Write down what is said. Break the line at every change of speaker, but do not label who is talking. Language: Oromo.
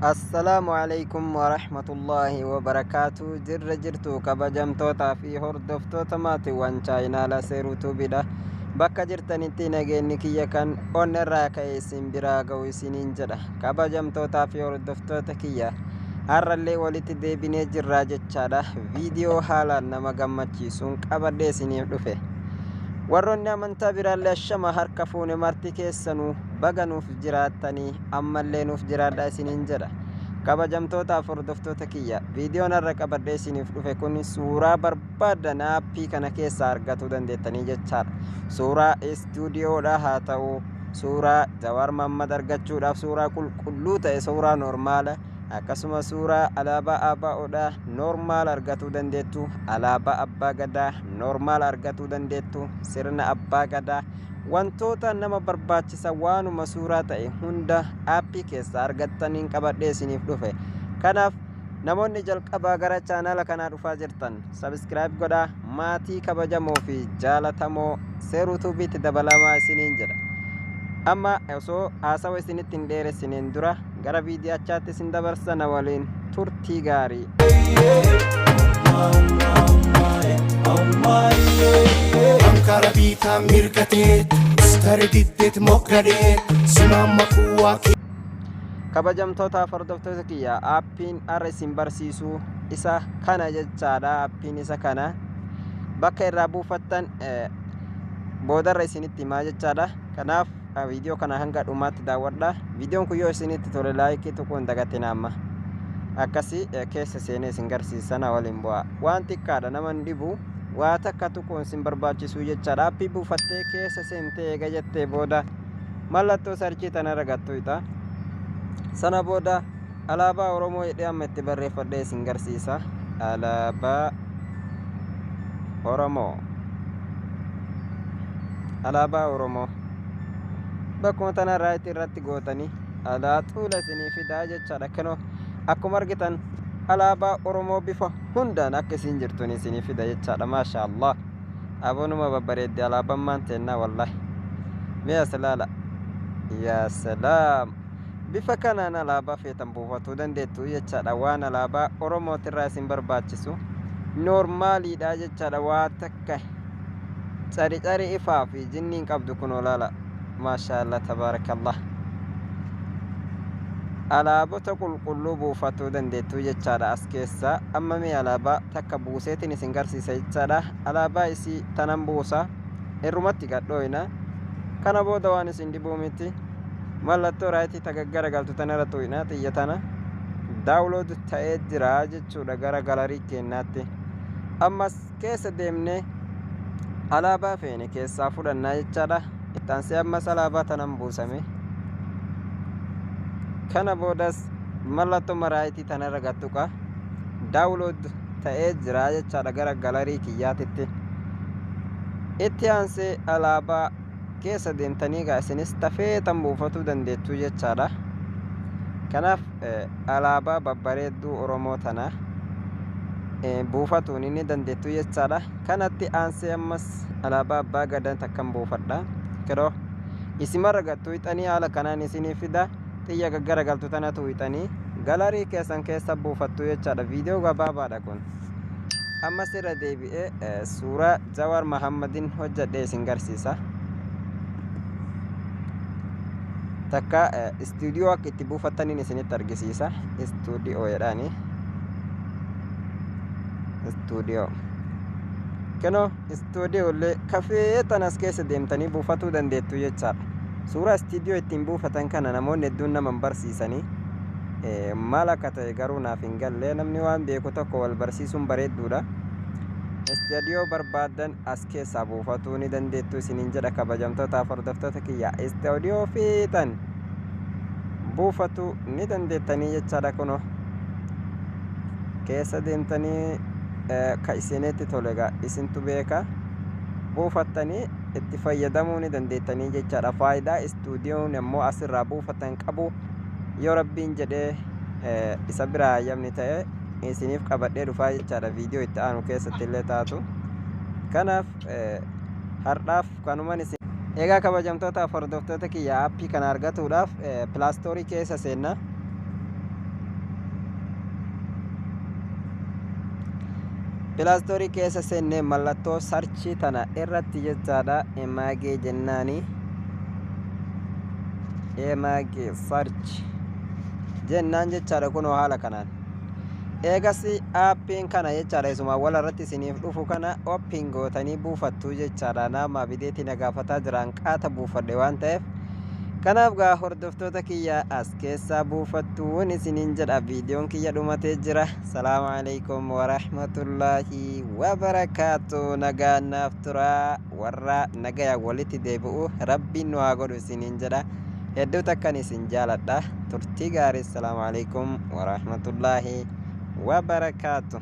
Assalaamu Aleykum Warahmatullaahi Wabarakaatu. Jirra jirtu kabajamtootaa fi hordoftoota maatiiwwan chaayinaala Seeruu Tuubiidha. Bakka jirtanitti nageenyi kiyya kan onnerraa ka'e isin biraa ga'u isiniin jedha. Kabajamtootaa fi hordoftoota kiyya, har'allee walitti deebinee jirraa jechaadha. Viidiyoo haalaan nama gammachiisuun qabadhee isiniif dhufe. Warroonni amantaa biraallee ashama harka fuune, marti keessanuu baga nuuf jiraattanii, ammallee nuuf jiraadhaa isiniin jedha. Kabajamtootaaf hordoftoota kiyya, viidiyoon har'a qabadhee isiniif dhufe kun suuraa barbaadan aappii kana keessaa argatuu dandeettanii jechaadha. Suuraa istuudiyoodha haa ta'u, suuraa Jawaar Mahammad argachuudhaaf suuraa qulqulluu ta'e, suuraa normaala, akkasuma suuraa alaabaa ABOdha normaal argatuu dandeettu, alaabaa Abbaa Gadaa normaal argatuu dandeettu, sirna Abbaa Gadaa, wantoota nama barbaachisa, waanuma suuraa ta'e hunda aappii keessaa argattaniin qabadhee isiniif dhufe. Kanaaf namoonni jalqabaa gara chaanala kanaa dhufaa jirtan subscribe godhaa, maatii kabajamoo fi jaalatamoo Seeruu Tuubiitti dabalamaa isiniin jedha. Amma osoo haasawa isinitti hin dheeressineen dura gara viidiyachaatti isin dabarsana, waliin turtii gaarii.
Ankara biitaa mirgateet Stare diddeet moggadeet Simaamma kuwaa.
Kabajamtootaaf hordoftoota kiyya, aappiin har'a isin barsiisu isa kana jechaadha. Aappiin isa kana, bakka irraa buufattan boodarra isinitti himaa jechaadha. Kanaaf viidiyoo kana hanga dhumaatti daawwadha. Viidiyoon kun yoo isinitti tole laayikii tuquu hin dagatina. Amma akkasii keessa seenee isin garsiisana, waliin bu'aa. Waan xiqqaadha, nama hin dhibu, waa takka tuquun isin barbaachisuu jechaadha. Aappii buufattee keessa seentee eega jettee booda mallattoo search tanarra gattuudha. Sana booda alaabaa Oromoo jedhee amma itti barreeffadhee isin garsiisa. Alaabaa Oromoo, alaabaa Oromoo bakkuma tana right irratti gootanii alaa xuula isinii fidaa jechaadha. Kunoo akkuma argitan alaabaa Oromoo bifa hundaan akka isin jirtun isinii fida jechaadha. Maasha Allah, abonuma babbareedde alaabaan maan teennaa, wallahi. Mee as ilaala, yaa salaam! Bifa kanaan alaabaa feetan buufatuu dandeettu jechaadha. Waan alaabaa Oromootirraa isin barbaachisu noormaaliidha jechaadha. Waa takka cari cari ifaa fi jinniin qabdu. Kunoo laala, maasha Allah, tabaarakallah, alaabota qulqulluu buufatuu dandeettu jechaadha as keessa. Amma mee alaabaa takka buuseetiin isin garsiisa jechaadha. Alaabaa isii tanan buusa, irrumatti gadhooyna. Kana booda waan isin dhibuu miti, mallattoo right ta gaggaragaltu tanarra tuqna, xiyya tana. Download ta'ee jira jechuudha gara gallery keenyaatti. Ammas keessa deemnee alaabaa feene keessaa fudhannaa jechaadha. Ittaansee ammas alaabaa tanan buusame. Kana boodas mallattoo right tanarra gattuqa, download ta'ee jira jechaadha gara gallery kiyyaatitti. Itti aansee alaabaa keessa deemtanii egaa isinis tafeetan buufatuu dandeettu jechaadha. Kanaaf alaabaa babbareedduu Oromoo tana buufatuun inni dandeettu jechaadha. Kanatti aansee ammas alaabaa Abbaa Gadaa takkan buufadha. Kiroo isimarra gattu hixanii haala kanaan isinii fida. Xiyya gaggaragaltu tanatu hixanii gallery keessan keessa buufattu jechaadha. Viidiyoo gabaabaadha kun. Ammas irra deebi'ee suuraa Jawaar Mahammadin hojjedhee isin garsiisa. Takka istuudiyoo akka itti buufattaniin isinitti argisiisa. Istuudiyoo jedhaani, istuudiyoo kunoo, istuudiyoo illee kafee tanas keessa deemtanii buufatuu dandeettu jechaadha. Suuraa istuudiyoo ittiin buufatan kana namoonni hedduun nama hin barsiisanii, maal akka ta'e garuu naaf hin galle. Namni waan beeku tokko wal barsiisuun bareedduudha. Istuudiyoo barbaadan as keessaa buufatuu ni dandeettu isiniin jedha. Kabajamtootaaf hordoftoota kiyya, istuudiyoo feetan buufatu ni dandeettanii jechaadha. Kunoo keessa deemtanii ka isinitti tole egaa isintu beeka, buufattanii itti fayyadamuu ni dandeettanii jechaadha. Faayidaa istuudiyoon immoo asirraa buufatan qabu yoo Rabbiin jedhee isa biraa hayyamni ta'e isiniif qabadhee dhufaa jechaadha, viidiyoo itti aanu keessatti illee taatu. Kanaaf har'aaf kanuman isin. Egaa kabajamtootaaf hordoftoota kiyya, aappii kana argatuudhaaf Play Store keessa seenna. Play Store keessa seennee mallattoo search tana irratti jechaadha emaagee jennaani. Emaagee search jennaan jechaadha, kunoo haala kanaan. Eegas aappiin kana jechaadha, isuma wal irratti isiniif dhufu kana open gootanii buufattu jechaadha. Nama bideetti na gaafataa jiraan qaata buufadhe waan ta'eef. Kanaaf gaa hordoftoota kiyya, as keessaa buufattuun isiniin jedha. Viidiyoon kiyya dhumatee jira. Salaamu alaikum warahmatullaahi wabarakaatu. Nagaan naaf turaa. Warra nagaya walitti deebi'u Rabbiin nu haa godhu isiniin jedha. Hedduu takkan isin jaaladha. Turtii gaarii. Salaamu alaikum warahmatullaahi wabarakaatu.